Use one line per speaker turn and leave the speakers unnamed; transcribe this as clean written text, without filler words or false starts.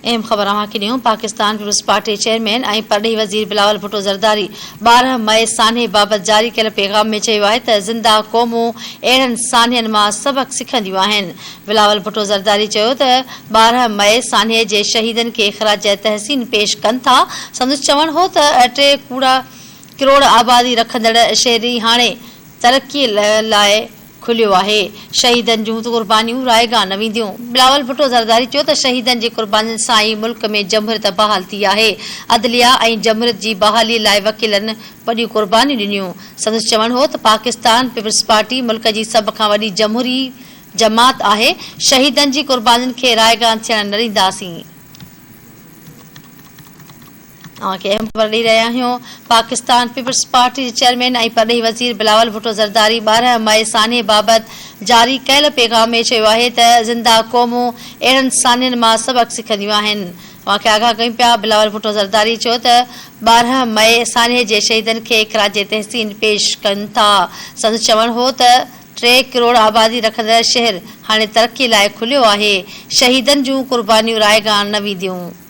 اهم خبر اوهان کي ڏيون، پاڪستان پيپلز پارٽي چيئرمين ۽ پرڏيهي وزير بلاول ڀٽو زرداري 12 مئي سانحي بابت جاري ڪيل پيغام ۾ چيو آهي ته زنده قومون اهڙن سانحن مان سبق سکنديون آهن. بلاول ڀٽو زرداري چيو ته 12 مئي سانحي جي شهيدن کي خراج تحسين پيش ڪن ٿا. سندس چوڻ هو ته ٽي ڪروڙ آبادي رکندڙ شهري هاڻي ترقي لاء کليو آهي، شهيدن جون قربانيون رائيگان نه وينديون. بلاول ڀٽو زرداري چيو ته شهيدن جي قربانين سان ئي ملڪ ۾ جمهوريت بحال ٿي آهي، عدليه ۽ جمهوريت جي بحالي لاء وڪيلن وڏيون قربانيون ڏنيون. سندس چوڻ هو ته پاڪستان پيپلز پارٽي ملڪ جي سڀ کان وڏي جمهوري جماعت آهي، شهيدن جي قربانين کي رائيگان ٿيڻ نه ڏينداسين. اوهان کي اهم خبر ڏئي رهيا آهيون پاڪستان پيپلز پارٽي جي چيئرمين ۽ پرڏيهي وزير بلاول ڀٽو زرداري 12 مئي سانحي بابت جاري ڪيل پيغام ۾ چيو آهي ته زنده قومون اهڙن سانحن مان سبق سکنديون آهن اوهان کي آگاهه ڪيون پيا بلاول ڀٽو زرداري چيو ته 12 مئي سانحي جي شهيدن کي خراج تحسين پيش ڪن ٿا سندس چوڻ هو ته ٽي ڪروڙ آبادي رکندڙ شهر هاڻي ترقي لاء کليو آهي شهيدن جون قربانيون رائيگان نه وينديون.